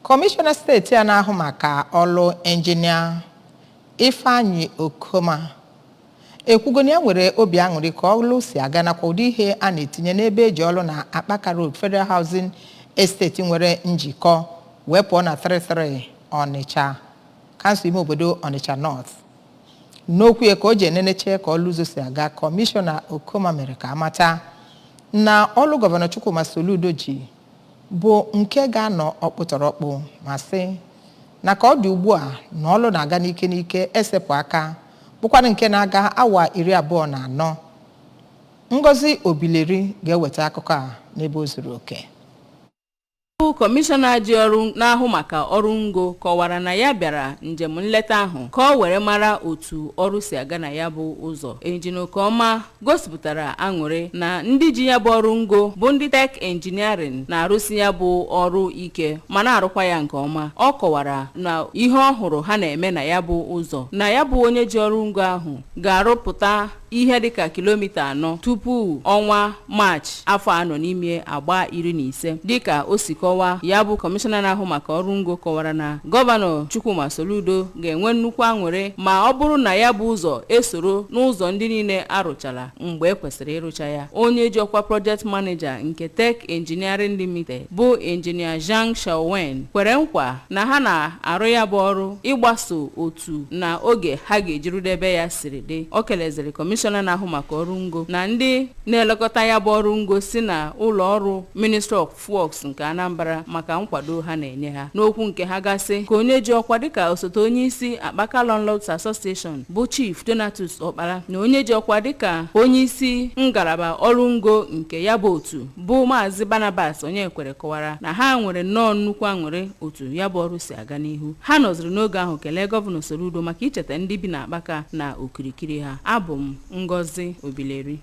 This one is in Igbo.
Kọmishọna steeti a na-ahụ maka ọlụ, Injinia Ifeanyi Okoma, ekwugo na ya nwere obi aṅụrị ka ọlụ si aga nakwa ụdị ihe a na-etinye n'ebe eji ọlụ na Akpaka Road Federal Housing Estate nwere njikọ wee pụọ na 33 Ọnịcha, kansụl ime obodo Ọnịcha North. N'okwu ya ka o ji eneneche ka ọlụ ụzọ si aga, Kọmishọna Okoma mere ka amata na ọlụ Gọvanọ Chukwuma Soludo ji bụ nke ga-anọ ọkpụtọrọkpụ, ma sị na ka ọ dị ugbu a na ọlụ na-aga n'ike n'ike, esepụ aka, bụkwanụ nke na-aga awa 24. Ngozi Obileri ga-eweta akụkọ a n'ebe o zuru oke. Bụ kọmishọna ji ọrụ na-ahụ maka ọrụ ngo kọwara na ya bịara njem nleta ahụ ka ọ were mara otu ọrụ si aga na ya bụ ụzọ. Injinia Okoma gosipụtara aṅụrị na ndị ji ya bụ ọrụ ngo, bụ ndị Tech Engineering, na-arụsi ya bụ ọrụ ike ma na-arụkwa ya nke ọma. Ọ kọwara na ihe ọ hụrụ ha na-eme na ya bụ ụzọ, na ya bụ onye ji ọrụ ngo ahụ ga-arụpụta ihe dịka kilomita 4 tupu ọnwa Maachị afọ anọ n'ime agba 15. Dịka o si kọwaa, ya bụ kọmishọna na-ahụ maka ọrụ ngo kọwara na Gọvanọ Chukwuma Soludo ga-enwe nnukwu aṅụrị ma ọ bụrụ na ya bụ ụzọ esoro n'ụzọ ndị niile arụchara mgbe e kwesịrị ịrụcha ya. Onye ji ọkwa project manager nke Tech Engineering Limited, bụ Injinia Zhang Shaowen, kwere nkwa na ha na-arụ ya bụ ọrụ ịgbaso otu na oge ha ga-eji rudebe ya siri dị. O keleziri kọmishọna na-ahụ maka ọrụ ngo na ndị na-elekọta ya bụ ọrụ ngo si na ụlọ ọrụ Ministry of Works nke Anambra maka nkwado ha na-enye ha. N'okwu nke ha gasị, ka onye ji ọkwa dịka osote onye isi Akpaka Landlords Association, bụ Chief Donatus Ọkpara, na onye ji ọkwa dịka onye isi ngalaba ọrụ ngo nke ya bụ otu, bụ Maazị Barnabas Onyekwere, kọwara na ha nwere nnọọ nnukwu aṅụrị otu ya bụ ọrụ si aga n'ihu. Ha nọziri n'oge ahụ kelee Gọvanọ Soludo maka icheta ndị bi n'Akpaka na okirikiri ha. Abụ m Ngozi Obileri.